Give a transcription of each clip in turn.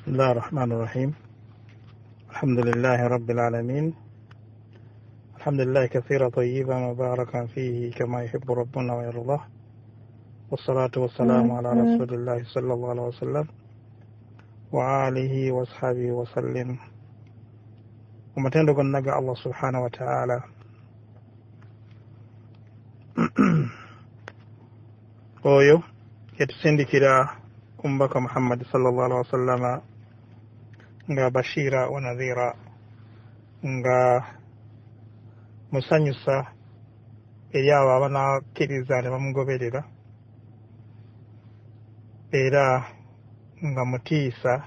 بسم الله الرحمن الرحيم. الحمد لله رب العالمين. الحمد لله كثيرا طيبا مباركا فيه كما يحب ربنا ويرضاه، والصلاة والسلام على رسول الله صلى الله عليه وسلم وآله وأصحابه وسلم. Omatendo gonna ga Allah subhanahu wa ta'ala. Oyo yatusindikira omubaka Muhammad sallallahu alaihi wasallama nga bashira wa nadhira, nga musanyusa eri abo abanakkiriza ne bamugoberera, era nga mutiisa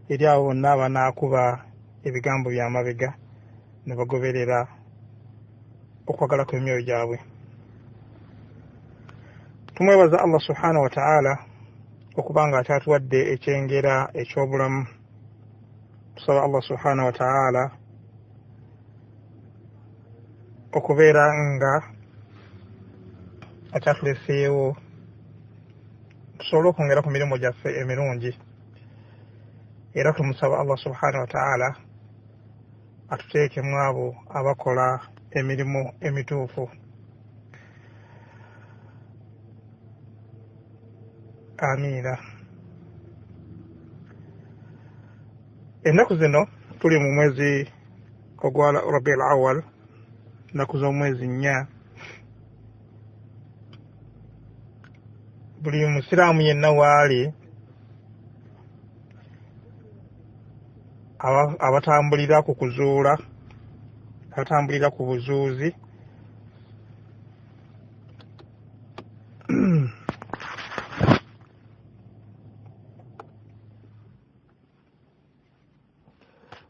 eri abo bonna abanaakuba ebigambo by'amabega ne bagoberera okwagala kw'emyoyo gyabwe. Tumwebaza Allah subhanahu wa ta'ala okuba nga akyatuwadde ekyengera eky'obulamu. Tusaba Allah subhanahu wa ta'ala okubeera nga akyatuleseewo tusobole okwongera ku mirimu gyaffe emirungi, era tumusaba Allah subhanahu wa ta'ala atuteekemu abo abakola emirimu emituufu. Amiina. Ennaku zino tuli mu mwezi ogwa Rabiul Awwal, ennaku z'omwezi 4. Buli musiraamu yenna waali abatambulira ku kuzuula, abatambulira ku buzuuzi,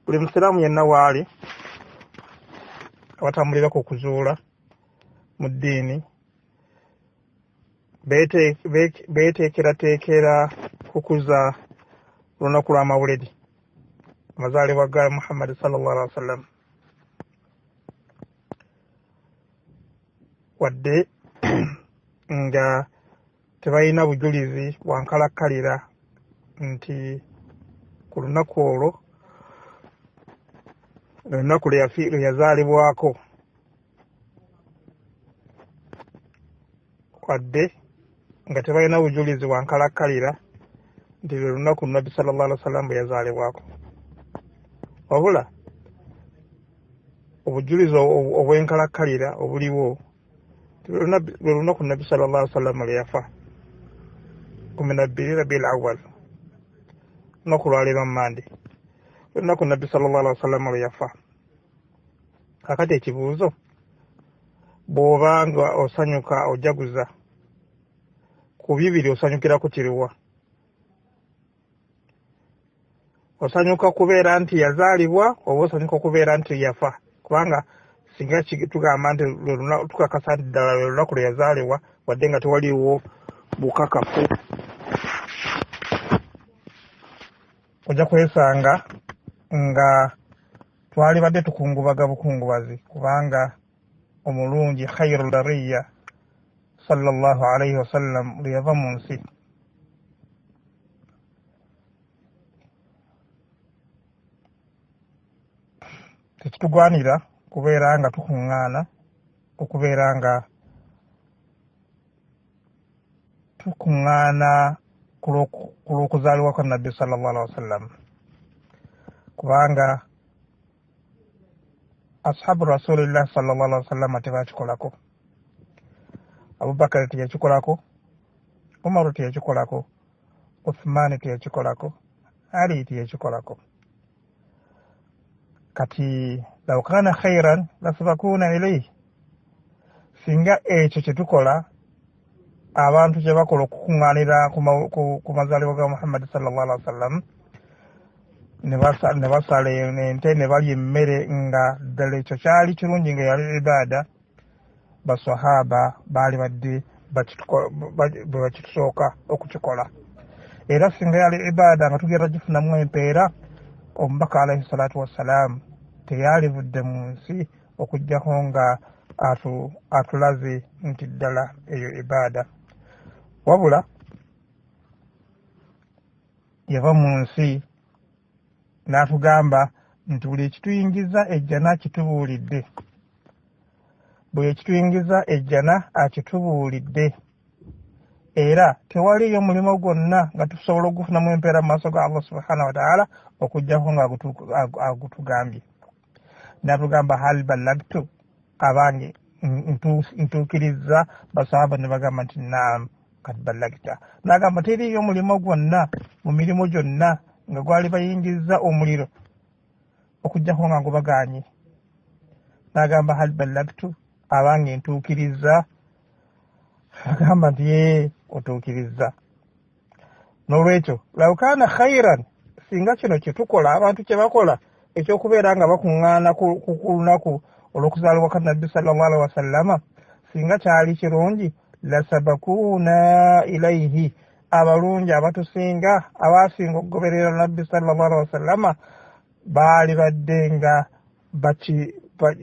buli musiraamu yenna waali abatambulira ku kuzuula mu ddiini beeteekerateekera kukuza olunaku lw'amawuledi, amazaalibwa ga Muhammad sallallahu alaihi wasallam. Wadde nga tebalina bujulizi bwa nkalakkalira nti ku lunaku olwo olunaku lwe yazaalibwako, wadde nga tebalina bujulizi bwa nkalakkalira nti lwe lunaku Nabbi sallallahu alaihi wasallam bwe yazaalibwako, wabula obujulizi obw'enkalakkalira obuliwo lwe lunaku Nabbi sallallahu alaihi wasallam lwe yafa, 12 Rabiul Awwal, lunaku lwaleero Mmande, olunaku Nabbi sallallahu alaihi wasallam lwe yafa. Kakati ekibuuzo, bw'oba nga osanyuka ojaguza ku bibiri, osanyukirako kiruwa? Osanyuka kubeera nti yazaalibwa oba osanyuka kubeera nti yafa? Kubanga singa tugamba nti tukakasa nti ddala lwe lunaku lwe yazaalibwa, wadde nga tewaliwo bukakafu, ojja kwesanga nga twalibadde tukungubaga bukungubazi, kubanga omulungi khairul bariya sallallahu alaihi wasallam lwe yava mu nsi. Tekitugwanira kubeera nga tukuŋŋaana, okubeera nga tukuŋŋaana ku lw'okuzaalibwa kwa Nabbi sallallahu alaihi wasallam, kubanga ashabu rasulillah sallallahu alaihi wasallam tebakikolako. Abubakar teyakikolako, Umaru teyakikolako, Uthmani teyakikolako, Ali teyakikolako. Kati law kana khairan lasabakuna ilayhi, singa ekyo kye tukola abantu kye bakola okukuŋŋaanira ku mazaalibwa ga Muhammad sallallahu alaihi wasallam, ne basala ente ne balya emmere, nga ddala ekyo kyali kirungi nga yali ibaada, basahaba baali badde bwe bakitusooka okukikola. Era singa yali ibaada nga tugenda gifunamu empeera, omubaka alaihi salatu wassalam teyalivudde mu nsi okuggyako nga atulaze nti ddala eyo ibaada. Wabula Yava mu nsi n'atugamba nti buli ekituyingiza ejjana kitubuulidde, buli ekituyingiza ejjana akitubuulidde, era tewaliyo mulimu gwonna nga tusobola ogufunamu empeera mu maaso ga Allah subhanahu wataala okuggyako nga agutugambye. N'atugamba hal ballagtu, abange ntuukirizza? Basahaba ne bagamba nti naam kad ballagta. N'agamba teriiyo mulimu gwonna mu mirimu gyonna nga gwali bayingizza omuliro okuggyako nga ngubagaanye. N'agamba hal ballagtu, abange ntuukirizza? Agamba nti ye otuukirizza. N'olwekyo law kaana khairan, singa kino kye tukola, abantu kye bakola ekyokubeera nga bakuŋŋaana ku lunaku olw'okuzaalibwa kwa Nabbi sallallahu alaihi wasallama, singa kyali kirungi, lasabakuuna ilaihi, abalungi abatusinga abasinga okugoberera Nabbi sallallahu alaihi wasallama baali badde nga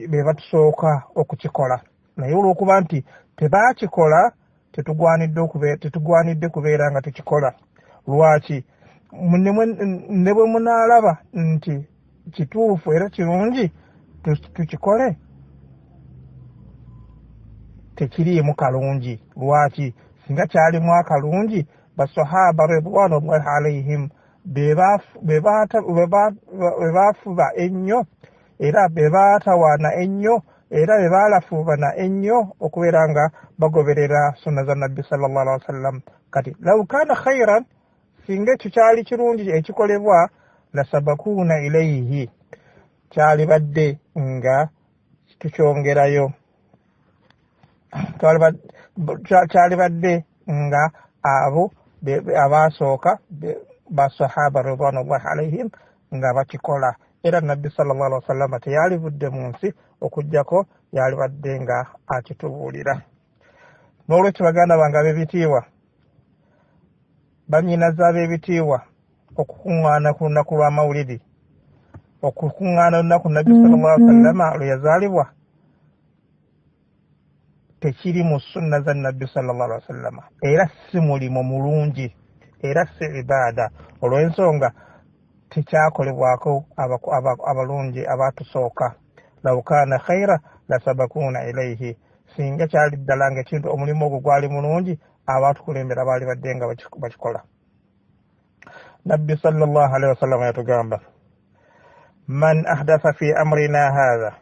be batusooka okukikola. Naye olw'okuba nti tebaakikola, tetugwanidde kubeera nga tukikola. Lwaki? Ne bwe munaalaba nti kituufu era kirungi tukikole, tekiriimu kalungi. Lwaki? Singa kyalimu akalungi, basahaba ridwanullahi alaihim be baafuba ennyo era be baatawaana ennyo era be baalafuubana ennyo okubeera nga bagoberera sunna za Nabbi sallallahu alaihi wasallam. Kati law kaana khairan, singa ekyo kyali kirungi ekikolebwa, lasabakuuna ilaihi, kyalibadde nga tukyongerayo, kyalibadde nga abo abasooka basahaba ridwanullahi alaihim nga bakikola. Era Nabbi sallallahu alaihi wasallam teyalivudde mu nsi okuggyako yalibadde nga akitubuulira. N'olwekyo baganda bange ab'ebitiibwa, bannyinaze ab'ebitiibwa, okukuŋŋaana ku lunaku lw'amawuliri, okukuŋŋaana olunaku Nabbi sallallahu alaihi wasallam lwe yazaalibwa, tekiri mu sunna za Nabbi sallallahu alaihi wasallam, era si mulimu mulungi, era si ibaada, olw'ensonga tekyakolebwako abalungi abatusooka. Law kaana khaira lasabakuuna ilaihi, singa kyali ddala nga ekintu omulimu ogwo gwali mulungi, abatukulembera baali badde nga bakikola. Nabbi sallallahu alaihi wasallam yatugamba man ahdatha fi amrina hadha,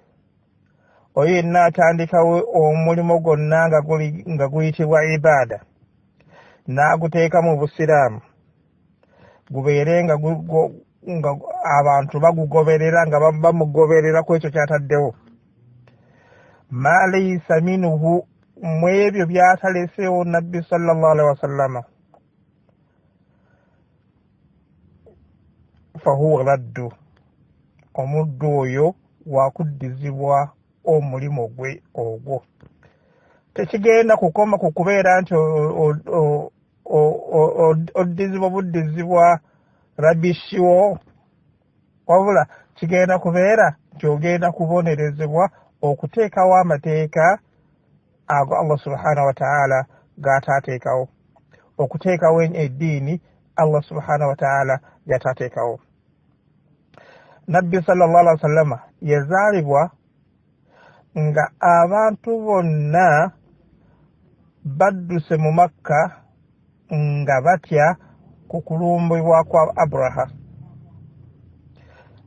oyo yenna atandikawo omulimu gwonna nga guyitibwa ibaada n'aguteeka mu busiraamu, gubeere nga abantu bagugoberera nga bamugoberera ku ekyo kyataddewo, ma laysa minhu, mu ebyo byataleseewo Nabbi sallallahu alaihi wasallama, fahuwa raddu, omuddu oyo wakuddizibwa omulimu gwe ogwo. Tekigenda kukoma ku kubeera nti oddizibwa buddizibwa rabishiwo, wabula kigenda kubeera nti ogenda kubonerezebwa okuteekawo amateeka ago Allah subhanahu wataala g'ataateekawo, okuteekawo eddiini Allah subhanahu wataala gy'ataateekawo. Nabbi sallallahu alaihi wasallama yazaalibwa nga abantu bonna badduse mu Makka nga batya ku kulumbibwa kwa Abraha.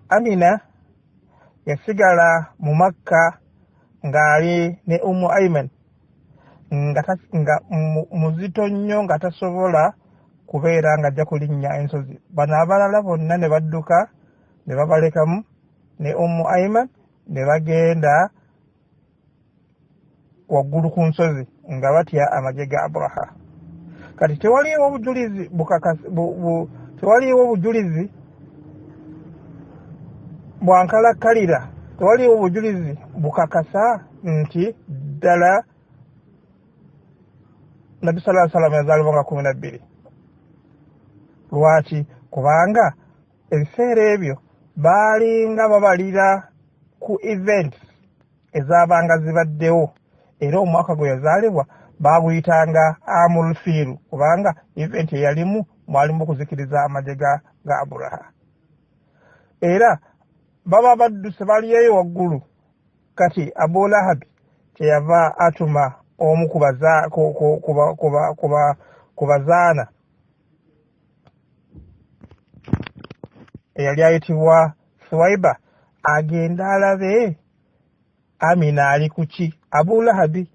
Amina yasigala mu Makka ng'ali ne Ummu Ayman, nga muzito nnyo nga tasobola kubeera ng'ajja kulinnya ensozi. Bano abalala bonna ne badduka ne babalekamu ne Ummu Ayman ne bagenda waggulu ku nsozi nga batya amagye ga Abraha. Kati tewaliiwo obujulizi tewaliiwo obujulizi bwankalakkalira, tewaliiwo obujulizi bukakasa nti ddala Nabbi sallallahu alaihi wasallam yazaalibwa nga 12. Lwaki? Kubanga ebiseera ebyo baalinga babalira ku events ezaabanga zibaddewo, era omwaka gwe yazaalibwa baaguyitanga Amul Fiiru, kubanga event eyalimu Mwalimu okuzikiriza amagye ga Aburaha. Era baba badduse baliyeyo waggulu. Kati Abu Lahabi kyeyava atuma omu ku bazaana eyali ayitibwa Suwaiba agenda alabe Amina ali kuki. Abu Lahabi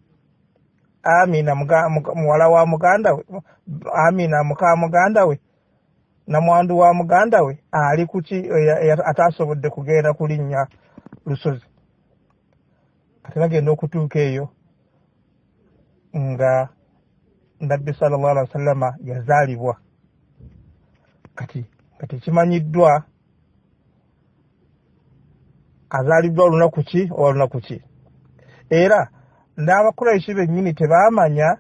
Amina muwala wa muganda we, Amina muka muganda we, namwandu wa muganda we ali kuki atasobodde kugenda kulinnya lusozi. Kati bagenda okutuuka eyo nga Nabbi sallallahu alaihi wasallama yazaalibwa. Kati kimanyiddwa azaaliddwa lunaku ki oba lunaku ki. Era n'Abakuraishi bennyini tebaamanya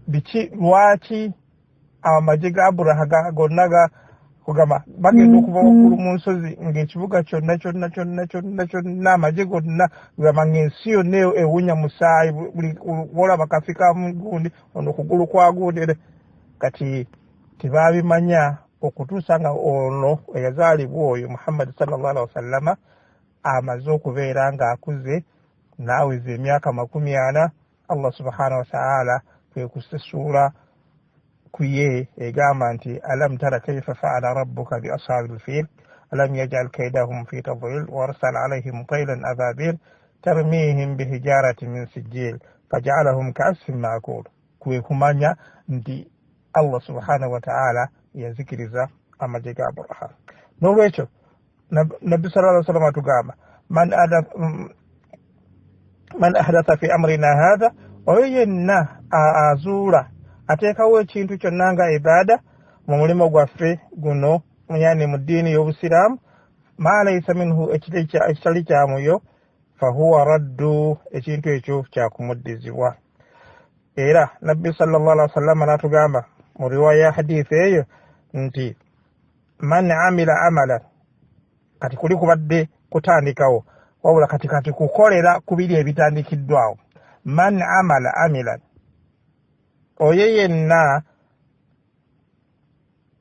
biki lwaki amagye ga Aburaha gonna kugamba bagenda okuva waggulu mu nsozi ng'ekibuga kyonna kyonna kyonna kyonna kyonna amagye gonna kugamba ng'ensi yonna ewunya musaayi, buli wolaba kafi ka gundi ono kugulu kwa gundi. Kati tebaabimanya okutuusa nga ono eyazaalibwa oyo Muhammad sallallahu alaihi wasallama amaze okubeera ng'akuze n'aweza emyaka 40. Allah subhanahu wa ta'ala kwe kusesuula ku ye egamba nti alam tara kaifa fa'ala rabbuka bi ashabil fil alam yaj'al kaydahum fi tadlil wa arsala alayhim taylan ababil tarmihim bihijaratin min sijil faj'alahum ka'asfin ma'kul. Kwe kumanya nti Allah subhanahu wa ta'ala yazikiriza amagye ga Aburaha. N'olwekyo Nabbi sallallahu alaihi wasallam atugamba man ahdatha fi amrina hadha, oyo yenna azuula ateekawo ekintu kyonna nga ibaada mu mulimu gwaffe guno, yani mu ddiini y'Obusiraamu, ma laysa minhu, ekitali kyamuyo, fahuwa raddu, ekintu ekyo kyakumuddizibwa. Era Nabbi sallallahu alaihi wasallam n'atugamba mu riwaya ya hadithi eyo nti man amila amalan, kati kuli kubadde kutandikawo wabula kati kukolera ku biri ebitandikiddwawo. Man amala amilan, oyo yenna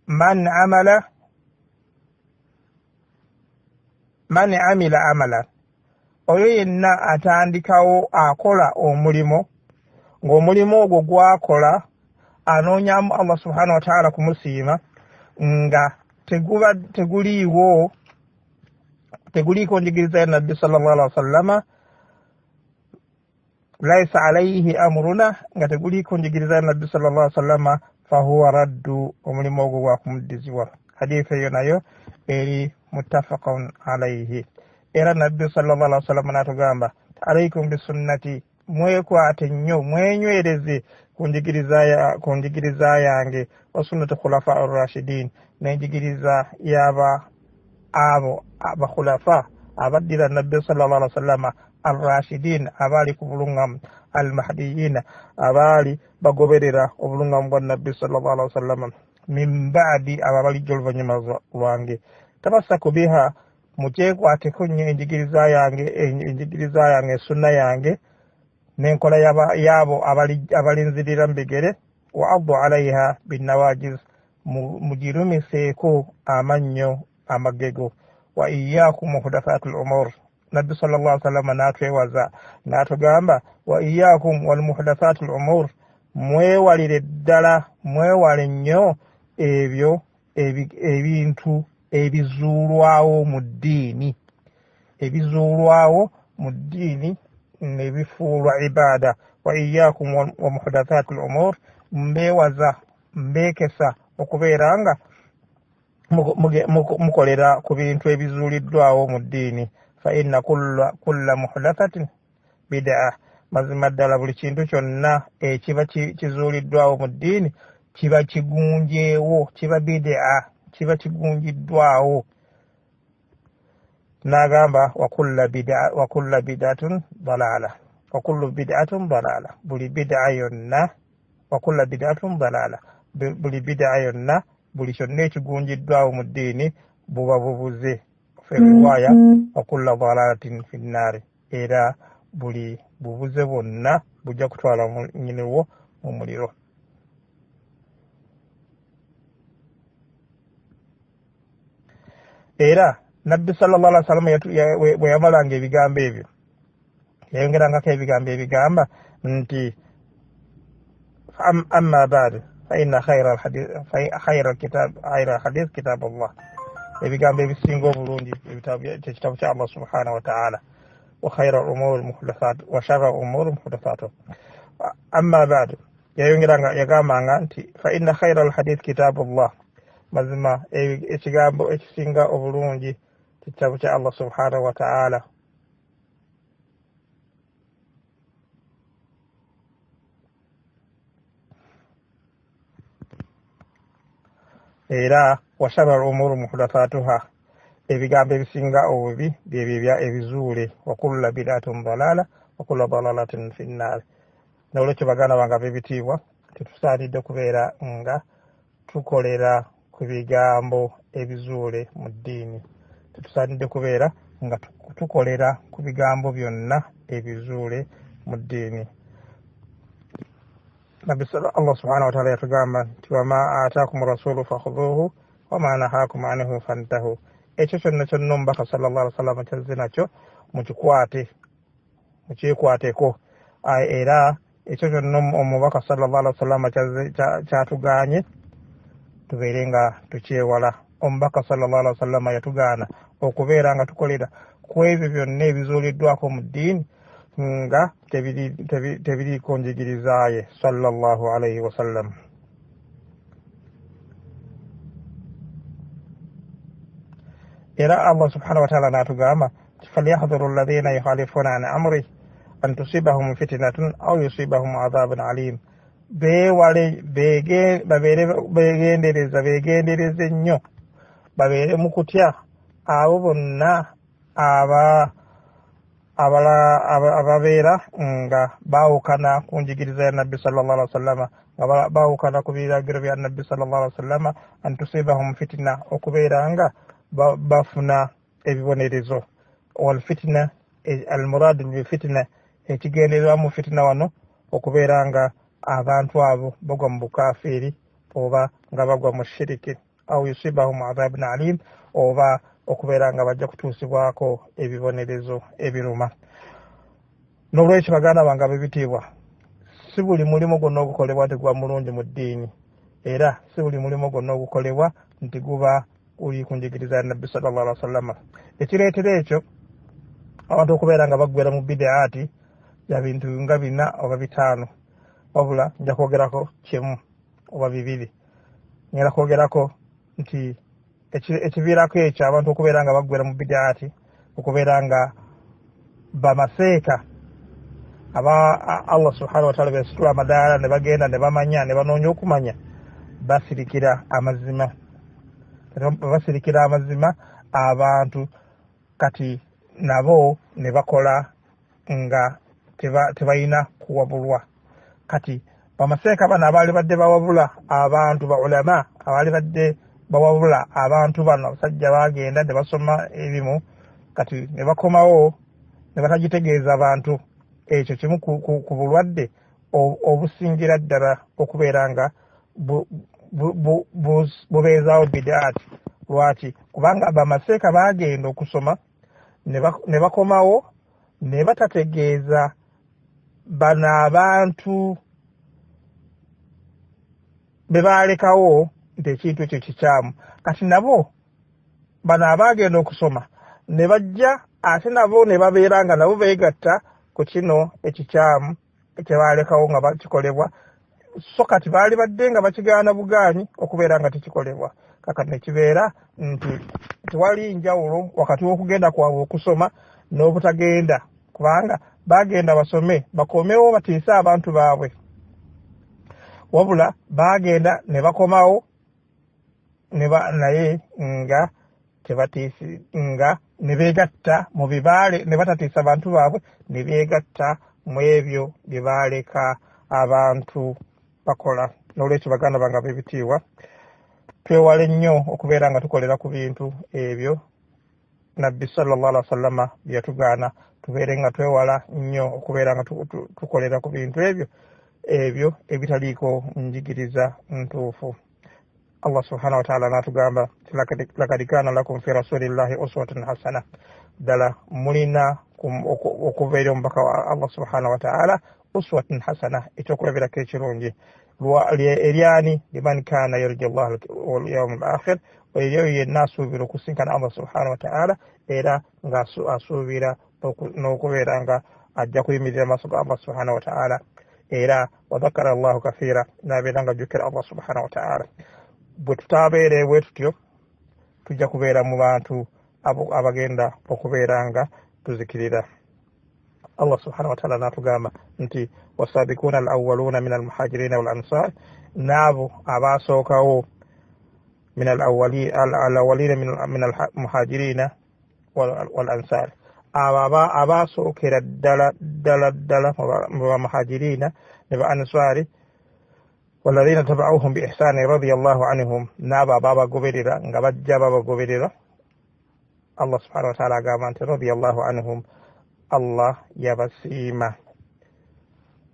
man amala man amila amalan, oyo yenna atandikawo akola omulimu ng'omulimu ogwo gwakola anoonyamu Allah subhanahu wa ta'ala kumusiima, nga teguliiko njigiriza ya Nabbi sallallahu alaihi wasallama, laisa alaihi amruna, nga teguliiko njigiriza ya Nabbi sallallahu alaihi wasallama, fahuwa raddu, omulimu ogwo gwakumuddizibwa. Hadithi eyo nayo eri muttafaqun alaihi. Era Nabbi sallallahu alaihi wasallama n'atugamba alaikum bisunnati, mwekwate nnyo mwenywereze ku njigiriza yange, wa sunnati khulafa ar-rashidin, n'enjigiriza y'aba abo abakhulafa abaddira Nabbi sallallahu alaihi wasallama, ar-rashidin, abaali ku bulungamu, al-mahdiyin, abaali bagoberera obulungamu bwa Nabbi sallallahu alaihi wasallama, min ba'di, abo abalijja oluvannyuma lwange. Tamassaku biha, mukyekwateko nnyo enjigiriza yange, sunna yange n'enkola y'abo abalinzirira mu bigere, wa addu alaiha binnawajiz, mugirumiseeko amannyo amagego, wa iyyakum muhdathatil umur. Nabbi sallallahu alaihi wasallam n'atwewaza n'atugamba wa iyyakum wal muhdathatil umur, mwewalire ddala, mwewale nnyo ebyo ebintu ebizuulwawo mu ddiini, ebizuulwawo mu ddiini ne bifuulwa ibaada. Wa iyyakum wa muhdathatil umur, mbeewaza mbeekesa okubeera nga mukolera ku bintu ebizuuliddwawo mu ddiini. Fa inna kulla muhdathatin bid'a, mazima ddala buli kintu kyonna ekiba kizuuliddwawo mu ddiini kiba kigunjeewo, kiba bid'a, kiba kigunjiddwawo. N'agamba wa kulla bid'atun dalaala, wa kullu bid'atun dalaala, buli bid'a yonna, wa kulla bid'atun dalaala, buli bid'a yonna, buli kyonna ekigunjiddwawo mu ddiini buba bubuze. Fe riwaya wa kulla dalaalatin fi nnaari, era buli bubuze bwonna bujja kutwala nnyiniwo mu muliro. Era Nabbi sallallahu alaihi wasallam bwe yamalanga ebigambo ebyo yayongerangako ebigambo ebigamba nti amma ba'du fa inna khayra al-hadith kitabullah, ebigambo ebisinga obulungi ekitabo kya Allah subhanahu wa ta'ala, wa khayra al-umuri muhdathat wa sharra al-umuri muhdathatuh. Amma ba'du, yayongeranga yagambanga nti fa inna khayra al-hadith kitabullah, mazima ekigambo ekisinga obulungi kitabo kya Allah subhanahu wa ta'ala. Era wa sharra al-umuri muhdathatuha, ebigambo ebisinga obubi byebyo ebizuule, wa kullu bid'atin dalala wa kullu dalalatin finnar. Nolwekyo baganda bange ab'ebitiibwa, tetusaanidde kubeera nga tukolera ku bigambo ebizuule mu ddiini. Tetusaanidde kubeera nga tukolera ku bigambo byonna ebizuule mu ddiini. Nabbi Allah subhanahu wa ta'ala yatugamba nti wama ataakum rasulu fakhudhuhu wama nahakum anhu fantahu, ekyo kyonna kyonna omubaka sallallahu alaihi wasallam kyazze nakyo mukikwate, mukyekwateko. Era ekyo kyonna omubaka sallallahu alaihi wasallam kyatugaanye tubeere nga tukyewala. Omubaka sallallahu alaihi wasallam yatugaana okubeera nga tukolera ku ebyo byonna ebizuuliddwako mu ddiini nga tebiriiko njigiriza ye sallallahu alaihi wasallam. Era Allah subhanahu wa ta'ala n'atugamba falyahdharu alladhina yukhalifuna an amrihi an tusibahum fitnatun aw yusibahum adhabun alim, beewale babeere beegendereza, beegendereze nnyo, babeere mu kutya abo bonna ababeera nga baawukana ku njigiriza ya Nabbi sallallahu alaihi wasallam, nga baawukana ku biragiro bya Nabbi sallallahu alaihi wasallam, an tusibahum fitina, okubeera nga bafuna ebibonerezo. Wal fitina almuradu bi fitina, ekigendererwa mu fitina wano okubeera nga abantu abo bagwa mu bukafiiri oba nga bagwa mu shiriki, au yusibahum adhabun alim, oba okubeera nga bajja kutuusibwako ebibonerezo ebiruma. N'olwekyo baganda bange ab'ebitiibwa, si buli mulimu gwonna ogukolebwa nti guba mulungi mu ddiini, era si buli mulimu gwonna ogukolebwa nti guba guli ku njigiriza ya Nabbi sallallahu alaihi wasallam. Ekireetera ekyo abantu okubeera nga baggwera mu bidaati ya bintu nga 4 oba 5, wabula nja kwogerako kimu oba 2. Ngenda kwogerako nti ekiviirako ekyo abantu okubeera nga baggwera mu bidaati, okubeera nga bamaseeka aba Allah subhanahu wa ta'ala besitula amadaala ne bagenda ne bamanya ne banoonya okumanya, basirikira amazima, basirikira amazima abantu kati nabo ne bakola nga tebalina kuwabulwa. Kati bamaseeka bano abaali badde bawabula abantu, ba ulama abaali badde bawabula abantu bano, abasajja bagenda ne basoma ebimu kati ne bakomawo ne batagitegeeza abantu. Ekyo kimu ku bulwadde obusingira ddala okubeera nga bubeezaawo bidaati. Lwaki? Kubanga bamaseeka bagenda okusoma ne bakomawo ne batategeeza bano abantu be baalekawo nti ekintu ekyo kikyamu. Kati nabo bano abaagenda okusoma ne bajja ate nabo ne babeera nga nabo beegatta ku kino ekikyamu kye baalekawo nga bakikolebwa. So kati baali badde nga bakigaana bugaanyi okubeera nga tekikolebwa. Kakati ne kibeera nti tewali njawulo wakati w'okugenda kwabwe okusoma n'obutagenda, kubanga bagenda basome bakomewo batiise abantu baabwe, wabula bagenda ne bakomawo naye nga tebatiisi, nga ne beegatta mu bibaale, ne batatiisa abantu baabwe, ne beegatta mu ebyo bye baaleka abantu bakola. N'olwekyo baganda bange ab'ebitiibwa, twewale nnyo okubeera nga tukolera ku bintu ebyo Nabbi sallallahu alaihi wasallam bye yatugaana. Tubeere nga twewala nnyo okubeera nga tukolera ku bintu ebyo ebitaliiko njigiriza ntuufu. Allah subhanahu wa ta'ala n'atugamba lakad kana lakum fi rasulillahi uswatun hasana, ddala mulina okuva eri omubaka wa Allah subhanahu wa ta'ala uswatun hasana, ekyokulabirako ekirungi eryani liman kana yarju Allah wal yawm al akhir, eyo yenna asuubira okusinkana Allah subhanahu wa ta'ala era nga asuubira n'okubeera nga ajja kuyimirira maaso ga Allah subhanahu wa ta'ala, era wadhakara Allahu kathira, n'abeera nga ajjukira Allah subhanahu wa ta'ala. Bwe tutaabeere bwe tutyo tujja kubeera mu bantu abagenda okubeera nga tuzikirira. Allah subhanahu wa ta'ala n'atugamba nti wasabikuuna al awwaluuna min al muhajirina wal ansar, n'abo abaasookawo min al awwalina min al muhajirina wal ansar, abo abasookera ddala ddala ddala mu bamuhajirina ne ba ansari, walladhina tabauhum bi ihsani radiyallahu anhum, n'abo ababagoberera nga bajja babagoberera. Allah subhanahu wa ta'ala agamba nti radiyallahu anhum, Allah yabasiima,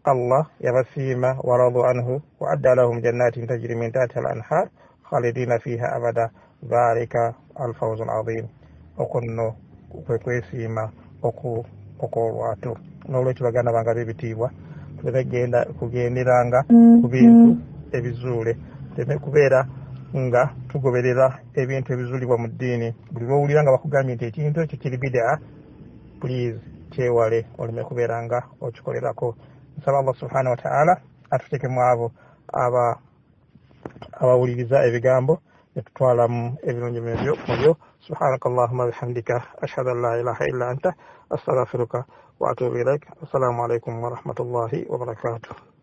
Allah yabasiima, waradu anhu wa adda lahum jannatin tajri min tahtiha al anhar khalidina fiha abada dhalika alfawzu alazim. Okwo nno kwe kwesiima okwolwatu. N'olwekyo baganda bange ab'ebitiibwa, tuleme kugenderanga ku bintu ebizuule, tuleme kubeera nga tugoberera ebintu ebizuulibwa mu ddiini. Buli lw'owulira nga bakugambye nti ekintu ekyo kiri bidaa, please kyewale oleme kubeera nga okikolerako. Nsaba Allah subhanahu wa ta'ala atuteekemu abo abawuliriza ebigambo ne tutwalamu ebirungi mu byo. Subhanaka allahumma bihamdika ashhadu an la ilaha illa anta astaghfiruka wa atubu ilaik. Assalamu alaikum wa rahmatullahi wa barakatuh.